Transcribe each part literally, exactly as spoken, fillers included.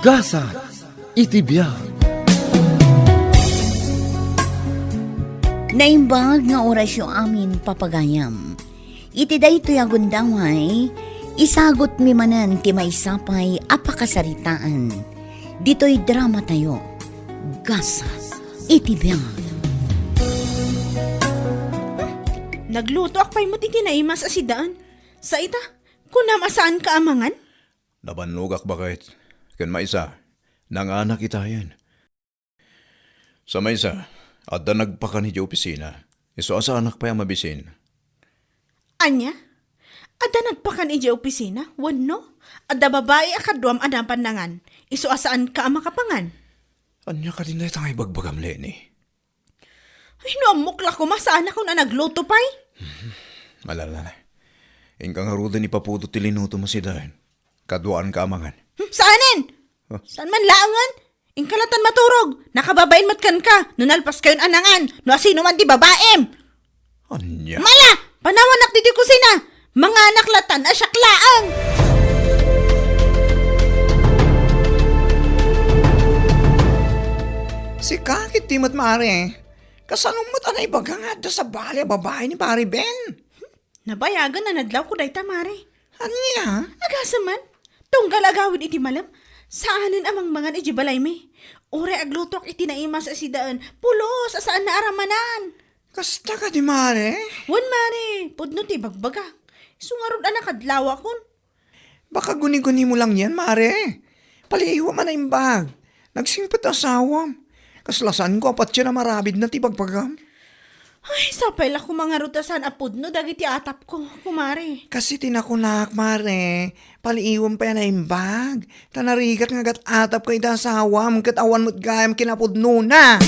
Gasat iti biag. Naimbag nga orasyo amin, papagayam. Iti daytoy a gundaway, isagutmi manen ti maysa pay a pakasaritaan. Ditoy dramatayo, Gasat iti biag. Naglutoak pay met iti naimas a sidaan. Sa ita, kunam a saanka a mangan? Nabannogak, baket. Ken maysa, nanganak itayen. Sa maysa, adda nagpakan idiay opisina. Isu a saanak pay a mabisin. Ania? Adda nagpakan idiay opisina? Wenno, adda babai a kaduam a napan nangan. Isu a saanka a makapangan. Ania kadi dayta nga ibagbagam, Leni? Ay, no ammok la koma, saanakon a nagluto pay? Alala na. Inka ngaruden ipapudot ti linutom a sidaan. Kaduaanka a mangan. Hmm, saanen? Oh. Saan man laengen? Inka latan maturog. Nakababain met kenka. No nalpaskayon a nangan. No asino man ti babaim. Ania? Mala! Panawanak ditoy kusina. Manganak latan a siak laeng. Sika ketdi met, Mare. Kasano met a naibaga nga adda sabali a babai ni Pare Ben? Nabayagen a nadlawko dayta, Mare. Ania? Agasem man. Tunggal agawid iti malem. Saanen a mangmangan iti balaymi. Uray aglutoak iti naimas a sidaan. Pulos a saan a aramanan. Kasta kadi, Mare? Wen, Mare. Pudno ti ibagbaga. Isu ngarud a nakadlawakon. Baka guni-gunimo lang yan, Mare. Paliiwam a naimbag. Nagsingpet ti asawam. Kasla saanko a patien a marabidna ti ibagbagam. Ay, sapay la koma ngarud ta saan a pudno dagiti atapko, kumare. Kas iti nakunak, Mare. Paliiwam pay a naimbag. Ta narigat nga agat-atapka iti asawam ket awan met gayam kinapudnona.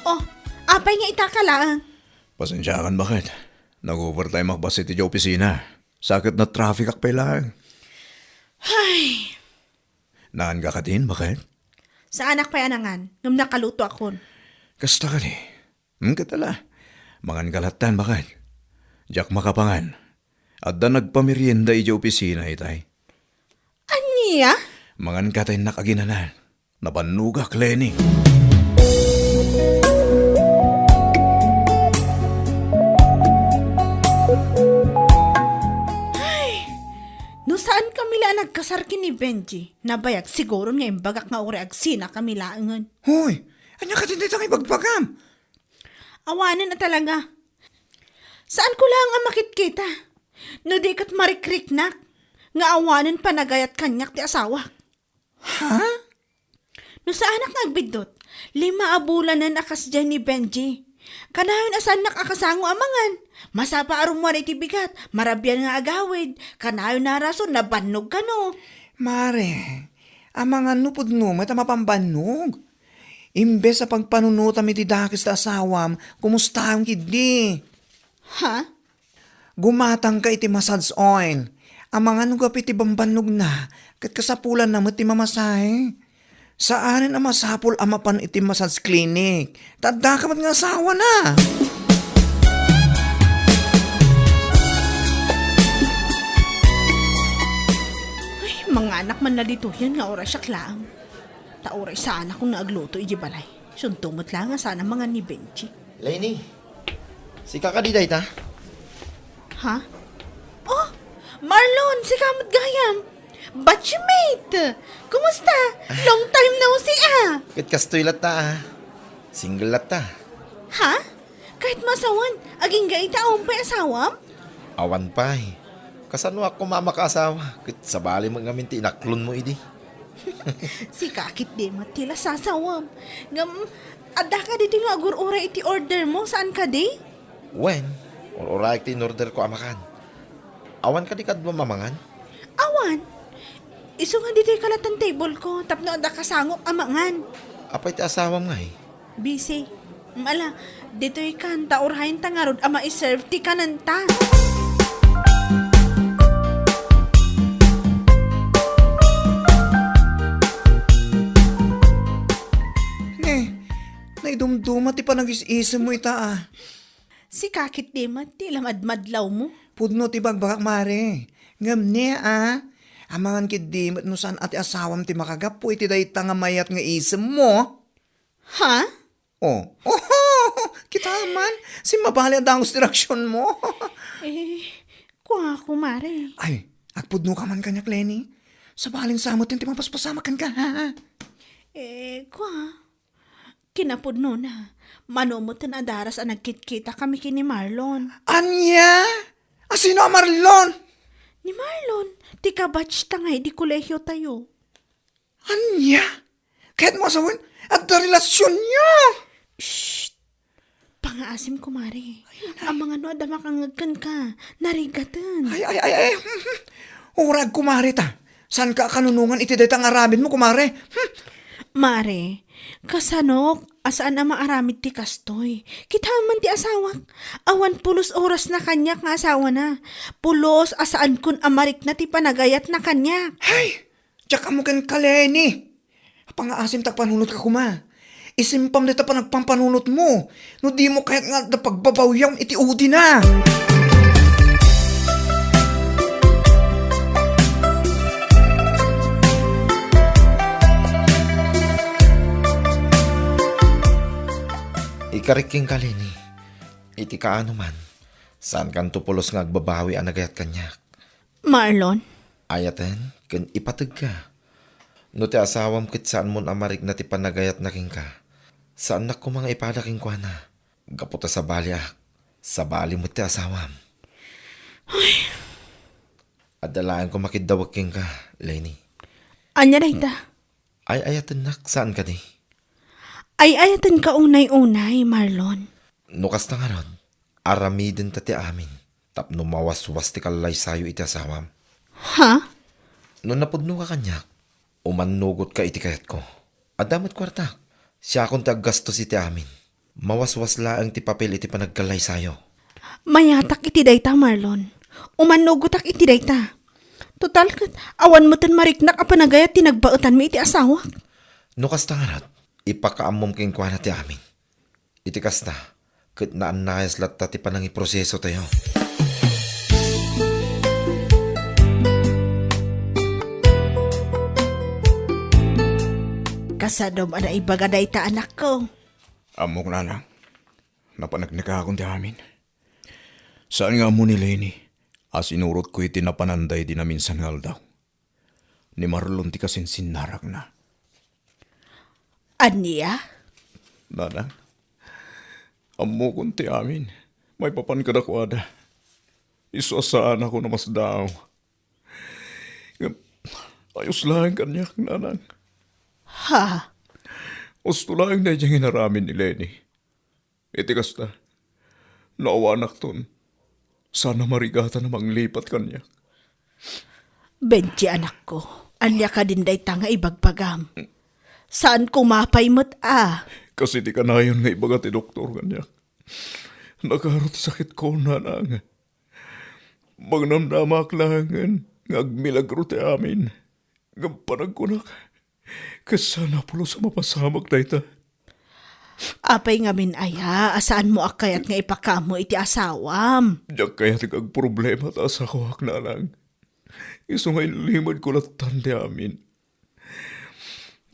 Oh, apay nga itaka laeng? Pasensiakan, baket. Nag-overtime ak bassit idiay opisina. Sa ket natraffic ak pay laeng. Ay. Nanganka kadin, baket? Saanak pay a nangan, ngem nakalutoakon. Kasta kadi. Hmm, ket ala, manganka lattan, baket. Diak makapangan. Adda nagpamerienda idiay opisina itay. Ania? Manganka ta innak aginanan. Nabannogak, Leni. Ay, no saankami la a nagkasar ken ni Benji, nabayag siguron nga imbagak nga uray agsinakami laengen. Hoy, ania kadi dayta nga ibagbagam? Awanen a talaga. Saanko laeng a makitkita. No di ket marikriknak nga awanen panagayat kaniak ti asawak. Ha? No saanak nga agbiddut, lima a bulanen a kasdiay ni Benji. Kanayon a saannak a kasango a mangan. Masapa a rummuar iti bigat, marabian nga agawid. Kanayon a rason, nabannog kano. Mare, amangan no pudno met a mapanbannog. Imbes a pagpanunotam iti dakes ti asawam, kumustaam ketdi? Ha? Gumatangka iti massage oil. Amangan no gapu iti bambannogna, ket kasapulanna met ti mamasahe. Saanen a masapul a mapan iti massage clinic. Ta addaka met nga asawana. Ay, manganak man la ditoyen nga uray siak laeng. Ta uray saanakon nga agluto idiay balay. Isunto met la nga saan a mangan ni Benji. Leni, sika kadi dayta? Ha? Oh, Marlon, sika met gayam. Batchmate! Kumusta? Long time no see, ah! Ket kastoy latta, ah. Single latta. Ha? Ket masawen, agingga ita awan pay asawam? Awan pay. Kasanoak koma a makaasawa? Ket sabali met ngamin ti inaklonmo idi. Sika ketdi met ti lasasawam. Ngem, adda kadi ti nga agur-uray iti order mo, saan kadi? Wen, ur-urayek ti in-order ko a makan. Awan kadi kaduam a mangan? Awan. Isu nga ditoy kalatan table ko, tapno adda kasangok a mangan. Apay ti asawam ngay? Busy. Mala, ditoy kan, ta urayen ta ngarud a maiserve ti kanenta. Ne, naidumduma ti panagis-isemmo ita, ah. Sika ketdi met ti lamadmadlawmo. Pudno ti bagbagak, Mare. Ngem ne, a? Amangan ketdi met no saan a ti asawam ti makagapu iti dayta nga mayat nga isemmo. Ha? Oh. Kita man, simmabali a dangus ti reaksionmo. Eh, kua, kumare. Ay, agpudno ka man kaniak, Leni. Sabalin sa met ti mapaspasamak kenka, ha? Eh, kua. Kinapudnona, mano met ti nadaras a nagkitkitakami ken ni Marlon. Ania? A sino a Marlon? Ni Marlon, ti kabatch ta nga idi kolehio tayo. Ania? Kayatmo a sawen, adda relasionyo? Shh! Pangaasim, kumare. Amangan no adda makangngeg kenka, narigaten. Ay, ay, ay, ay. Uray, kumare ta. Saanka a kanunongan iti dayta nga aramidmo, kumare? Hmm. Mare, kasanok a saan a maaramid ti kastoy. Kita man ti asawak. Awan pulos oras na kaniak nga asawana. Pulos a saankon a marikna ti panagayatna kaniak. Hay! Diak ammo kenka, Leni. Pangaasim ta agpanunotka koma. Isimpam dayta panagpampanunotmo. No dimo kayat nga adda pagbabawiam iti udina. Ikarik kenka, Leni. Iti kaano man, saankanto pulos nga agbabawi a nagayat kaniak. Marlon? Ayaten ken ipategka. No ti asawam ket saanmon a marikna ti panagayatna kenka, saannak koma nga ipada kenkuana. Gapu ta sabaliak, sabali met ti asawam. Ay. Adda laeng koma kiddawek kenka, Leni. Ania dayta? Ay-ayatennak, saan kadi? Ay-ayatenka unay-unay, Marlon. No kasta ngarud, aramidenta ti amin tapno mawaswas ti kallaysayo iti asawam. Ha? No napudnoka kaniak, umannugotka iti kayatko. Adda met kuartak. Siakon ti aggastos iti amin. Mawaswas laeng ti papel iti panagkallaysayo. Mayatak iti dayta, Marlon. Umannugotak iti dayta. Total ket, awan metten mariknak a panagayat ti nagbaetanmi iti asawak. No kasta ngarud, ipakaammom kenkuana ti amin. Iti kasta, ket naannayas latta ti panangiprosesotayo. Kasadom a naibaga dayta, anakko. Ammok, nanang. Napaneknekakon ti amin. Saan nga ammo ni Leni a sinurotko iti napananda idi naminsan nga aldaw. Ni Marlon ti kasinsinnarakna. Ania? Nanang, ammokon ti amin. Maipapan kadakuada. Isu a saanakon a masdaaw. Ngem, ayos laeng kaniak, nanang. Ha? Husto laeng daydiay nga inaramid ni Leni. Iti kasta, no awanakton, saan a marigatan a manglipat kaniak. Benji, anakko, ania kadin dayta nga ibagbagam? Saan koma pay met a? Kas iti kanayon nga ibaga ti doktor kaniak, nakaro ti sakitko, nanang. Manamnamak laengen nga agmilagro ti amin. Ngem panagkunak, ket saan a pulos a mapasamak dayta. Apay ngamin aya a saanmo a kayat nga ipakaammo iti asawam? Diak kayat nga agproblema ta asawak, nanang. Isu nga inlimedko lattan ti amin.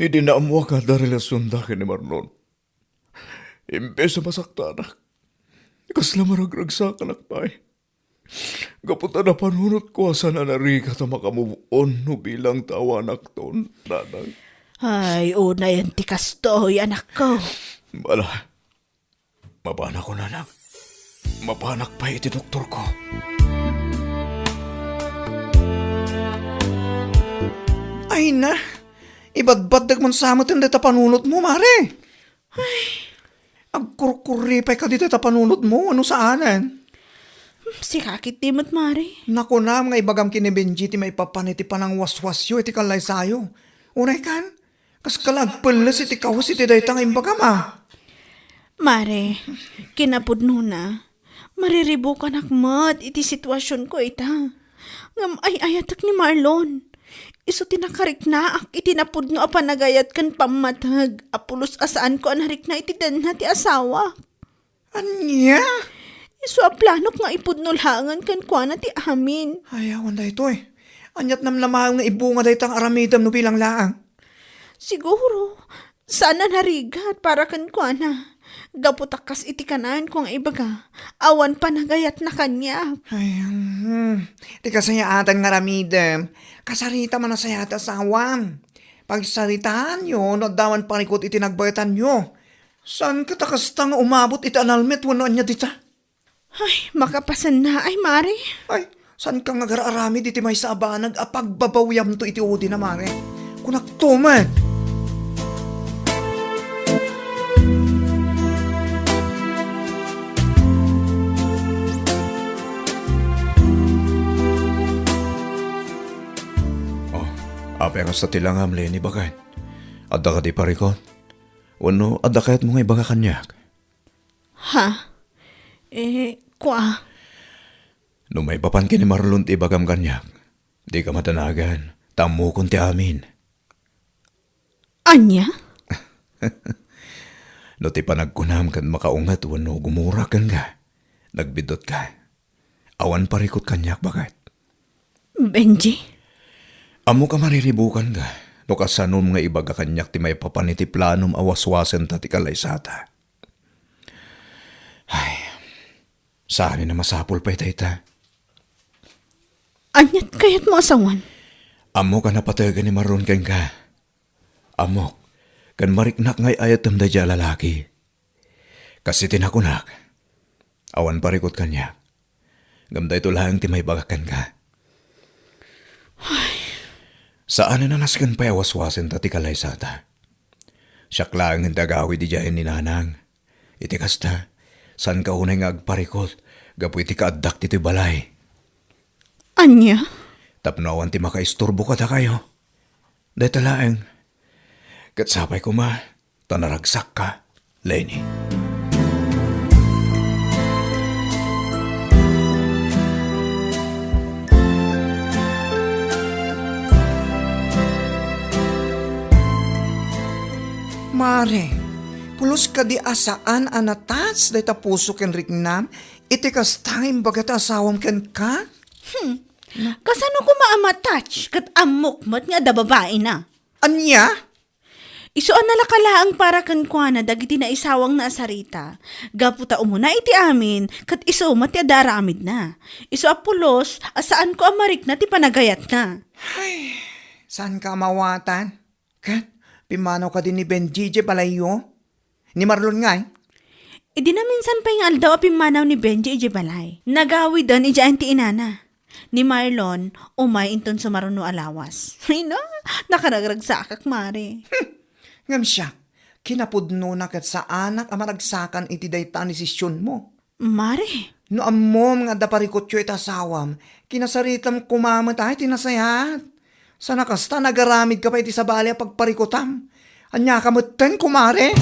Idi naammoak nga adda relasionda ken ni Marlon, imbes a masaktanak, kasla maragragsakanak pay. Gapu ta napanunotko a saan a narigat a maka-move on no bilang ta awanakton, nanang. Ay, unayen ti kastoy, anakko. Bala, mapanakon, nanang. Mapanak pay iti doktorko. Ay na, ibadbaddegmon sa met dayta panunotmo, Mare. Ay, agkurkuri pay kadi dayta panunotmo, no saanen? Hmm, sika ketdi met, Mare. Nakunam nga ibagam ken ni Benji ti maipapan iti panangwaswasyo iti kallaysayo. Unay kan, kaska la agpelles iti kawes iti dayta nga imbagam, a. Mare, kinapudnona, mariribukanak met iti situasionko ita. Ngem ay-ayatek ni Marlon. Isu ti nakariknaak iti napudno a panagayat ken pammateg a pulos a saanko a narikna iti denna ti asawak. Ania? Isu a planok nga ipudno laengen kenkuana ti amin. Ay, awan daytoy. Ania't namnamaem nga ibunga dayta nga aramidem no bilang laeng? Siguro, saan a narigat para kenkuana. Gapu ta kas iti kanaenko nga ibaga, awan panagayatna kaniak. Ay, hmm. Ti kasayaatan nga aramidem, kasarita man a sayaat ti asawam. Pagsaritaanyo no adda man parikut iti nagbaetanyo. Saan ket a kasta nga umabot iti analmet wenno ania dita? Ay, makapasenna, ay, Mare. Ay, saan ka nga agar-aramid iti maysa a banag a pagbabawiamto iti udina, Mare? Kunakto met. Oh, apay a kasta ti langam, Leni, baket? Adda kadi parikut? Wenno adda kayatmo nga ibaga kaniak? Ha? Eh, kua? No maipapan ken ni Marlon ti ibagam kaniak, dika madanagan, ta ammokon ti amin. Ania? No ti panagkunam ket makaunget wenno gumura kenka, nagbiddutka. Awan parikut kaniak, baket. Benji? Ammok a mariribukanka no kasanom nga ibaga kaniak ti maipapan iti planom a waswasenta ti kalaysata. Ay, saanen a masapul pay dayta. Ania't kayatmo a sawen? Ammok a napategen ni Marlon kenka. Ammok, ken mariknak nga ay-ayatem daydiay a lalaki. Kas iti nakunak, awan parikut kaniak. Ngem daytoy laeng ti maibagak kenka. Saanen a nasken pay a waswasenta ti kalaysata. Siak laengen ti agawid idiay ni Nanang. Iti kasta, saanka unay nga agparikut gapu iti kaaddak ditoy balay. Ania? Tapno awan ti makaisturbo kadakayo. Dayta laeng. Ket sapay koma, ta naragsakka, Leni. Mare, pulos kadi a saan a natas dayta puso ken riknam iti kasta nga imbaga ti asawam kenka? Hmm. Kasano koma a ma-touch ket ammok met nga adda babaina? Ania? Isu a nalaka laeng para kenkuana dagiti naisawangna a sarita, gapu ta umuna iti amin, ket isu met ti adda aramidna. Isu a pulos a saanko a marikna ti panagayatna. Ay, saanka a mawatan? Ket pimmanaw kadi ni Benji idiay balayyo? Ni Marlon ngay? Idi naminsan pay nga aldaw a pimmanaw ni Benji idiay balay, nagawiden idiay ti inana. Ni Marlon, umay inton sumaruno a lawas. Ay na, nakaragragsakak, Mare. Ngem siak, kinapudnona ket saanak a maragsakan iti dayta a desisionmo. Mare. No ammom nga adda parikutyo iti asawam, kinasaritam koma met ay ti nasayaat. Sana kasta, nagaramidka pay iti sabali a pagparikutam. Aniaka metten, kumare?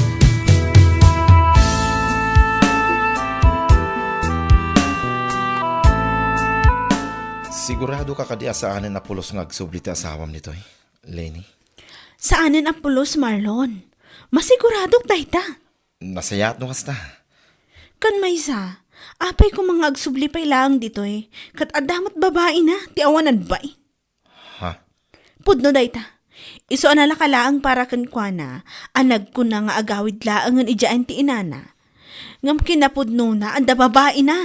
Siguradoka kadi a saanen a pulos nga agsubli ti asawam ditoy, Leni? Saanen a pulos, Marlon. Masiguradok dayta. Nasayaat no kasta. Ken maysa, apay koma nga agsubli pay laeng ditoy, ket adda met babaina ti awan agbain. Ha? Pudno dayta. Isu a nalaka laeng para kenkuana a nagkuna nga agawid laengen idiay ti inana. Ngem kinapudnona, adda babaina.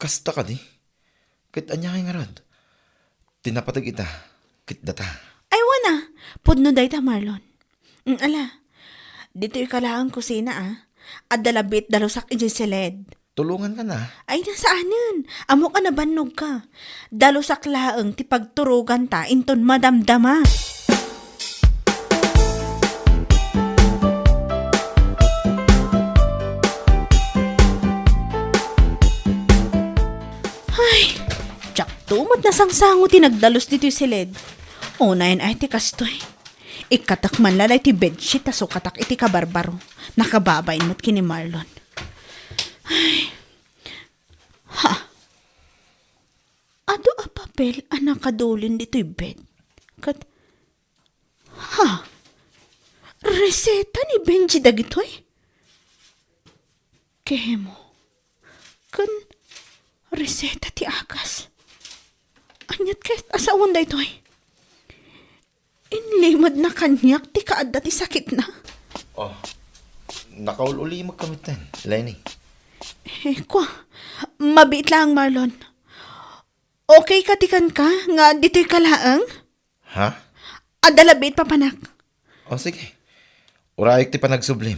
Kasta kadi? Ket ania ngay ngarud? Ti napateg ita, ket data. Ay, wana, pudno dayta, Marlon. Mm, ala, ditoy ka laeng kusina, a. Adda labi ti dalusak idiay siled. Tulonganka na. Ay, na, saanen. Ammok a nabannogka. Dalusak laeng ti pagturoganta inton madamdama. Ay, diakto met nasangsango ti nagdalus ditoy siled. Unayen ay ti kastoy. Ikkatak man la daytoy bedsheet a sukatak iti kabarbaro. Nakababain met ken ni Marlon. Ay. Ha? Adu a papel a nakadulin ditoy bed. Ket, ha? Reseta ni Benji dagitoy? Kemo. ken reseta ti agas. Aniat kayat a sawen daytoy? Inlimedna kaniak ti kaadda ti sakitna. Oh, nakaul-ulimekka metten, Lenny. Eh, kwa, mabiit laeng, Marlon. Okay ka ti kenka nga ditoy ka laeng? Ha? Adda labi iti papanak. O, sige. Urayek ti panagsublim.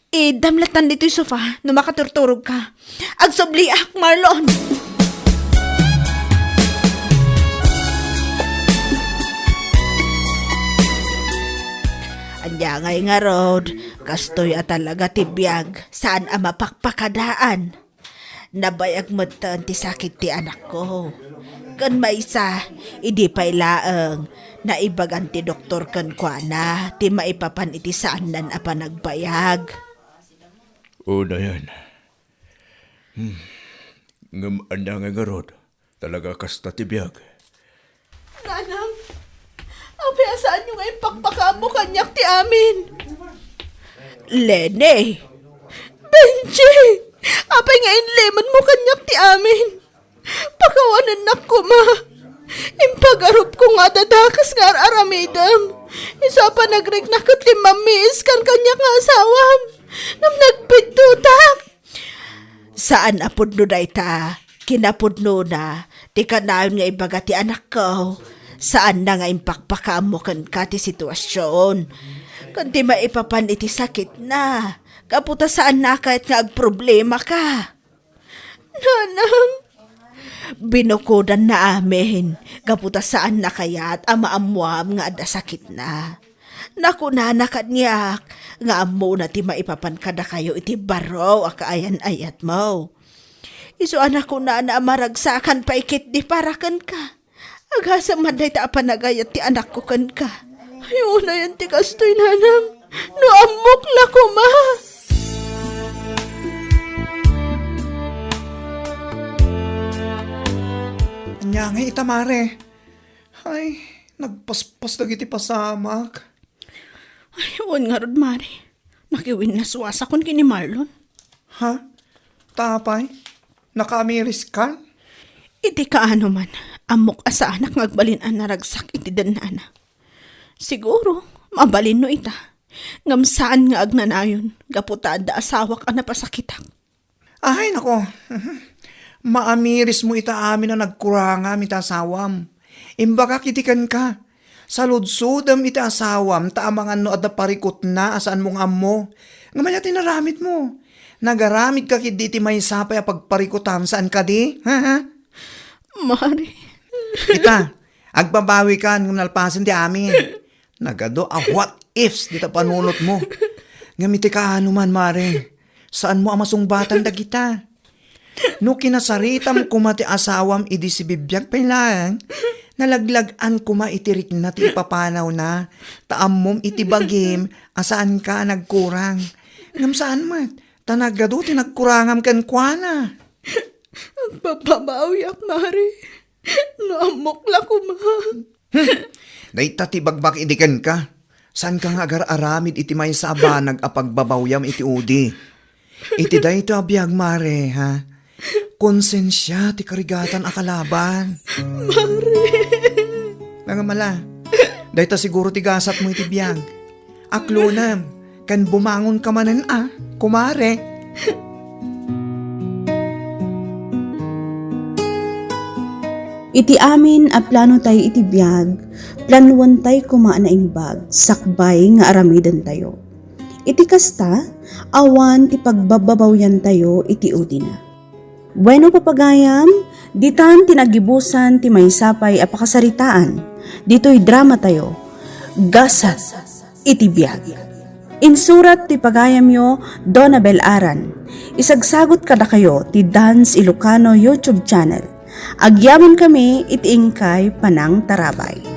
Idam lattan ditoy sofa no makaturturog ka. Agsubliak, Marlon! Ania ngay ngarud, kastoy a talaga ti biag, saan a mapakpakadaan. Nabayag metten ti sakit ti anakko. Ken maysa, idi pay laeng, naibagan ti doktor kenkuana ti maipapan iti saannan a panagbayag. Unayen. Hmm. Ngem ania nga ngarud? Talaga kasta ti biag. Nanang, apay a saanyo nga impakpakaammo kaniak ti amin? Lene! Benji! Apay nga inlimedmo kaniak ti amin? Pakawanennak koma. Impagarupko nga adda dakes nga ar-aramidem. Isu a panagriknak ket limmammiiskan kaniak nga asawam. Ngem nagpidtotak. Saan a pudno dayta. Kinapudnona, ti kanayon nga ibaga ti anakko, saanna nga impakpakaammo kenka ti situasion. Ken ti maipapan iti sakitna, gapu ta saanna a kayat nga agproblemaka. Nanang! Binukodanna amin, gapu ta saanna kayat a maammuam nga adda sakitna. Nakunana kaniak nga ammona ti maipapan kadakayo iti baro a kaayan-ayatmo. Isu a nakunana a maragsakan pay ketdi para kenka. Agasem man dayta a panagayat ti anakko kenka. Ay, unayen ti kastoy, nanang. No ammok la koma. Ania ngay ita, mare? Ay, nagpaspas dagiti pasamak. Ay, wen ngarud, mare. Nakiwinnaswasakon ken ni Marlon. Ha? Ta apay? Nakaamiriskan? Iti kaano man, ammok a saanak nga agbalin a naragsak iti dennana. Siguro, mabalin no ita. Ngem saan nga agnanayon, gapu ta adda asawak a napasakitak. Ay, nako. Maamirismo ita amin a nagkurangam ita asawam. Imbagak iti kenka, saludsodem iti asawam ta amangan no adda parikutna a saanmo nga ammo. Ngem ania ti inaramidmo? Nagaramidka ketdi iti maysa pay a pagparikutan, saan kadi? Ha, ha? Mare. Ita, agbabawikan ngem nalpasen ti amin. Nagadu a what ifs dita panunotmo. Ngem iti kaano man, mare, saanmo a masungbatan dagita. No kinasaritam koma ti asawam idi sibibiag pay laeng, nalaglag-an koma iti rikna ti ipapanawna, ta ammom iti bagim a saanka a nagkurang. Ngem saan met, ta nagadu ti nagkurangam kenkuana. Agbababawiak, mare. No ammok la koma. Hmm. Dayta ti bagbak idi kenka. Saanka nga agar-aramid iti maysa a banag a pagbabawyam iti udi. Iti dayta a biag, mare, ha? Konsensia ti karigatan a kalaban. Mare. Nangamala, dayta siguro ti gasatmo iti biag. Aklonem, ken bumangonka manen a, kumare. Iti amin a planotay iti biag, planuentay koma a naimbag sakbay nga aramidentayo. Iti kasta, awan ti pagbababawyantayo iti udina. Bueno, papagayam, ditan ti nagibusan ti maysa pay a pakasaritaan ditoy dramatayo, Gasat iti Biag. Insurat ti pagayamyo, Donabel Aran. Isagsagut kadakayo ti Dance Ilocano YouTube channel. Agyamankami iti inkay panangtarabay.